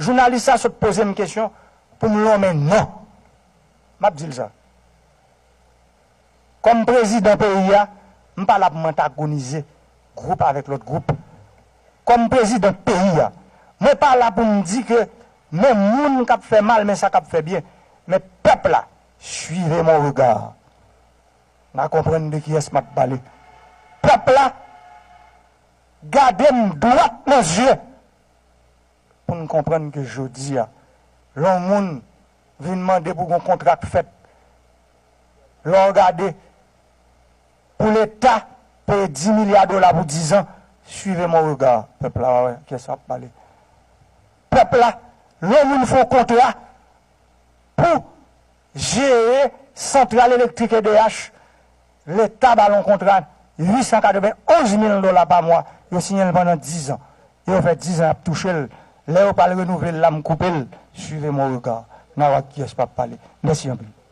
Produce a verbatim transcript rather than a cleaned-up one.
Jounalis sa sot poze m kesyon pou m lonmen non. M ap di l sa. Kòm prezidan peyi a, m pa la pou m antagonize gwoup avèk lòt gwoup. Kòm prezidan peyi a, mwen pa la pou m di ke men moun k ap fè mal, men sa k ap fè byen. Men pèp la, suivez mon regard. N a konprann de kiyès m ap pale. Pèp la, gade m dwat nan zye pou n konprann ke jodi a, lè yon moun vin mande pou gon kontra k fèt, lè w gade, pou Leta peye dis milya dola pou diz an, suivez mon regard. Pèp la, w a wè kiyès m ap pale. Pèp la, lè yon moun fè yon kontra pou jere santral elektrik E D H, Leta ba l yon kontra uit san katrevenonz mil dola pa mwa. Yo siyen l pandan diz an. E yo fè diz an y ap touche l. Lè yo pral renouvle l la, m koupe l. Suivez mon regard. N a wè ak kiyès m ap pale. Mèsi anpil.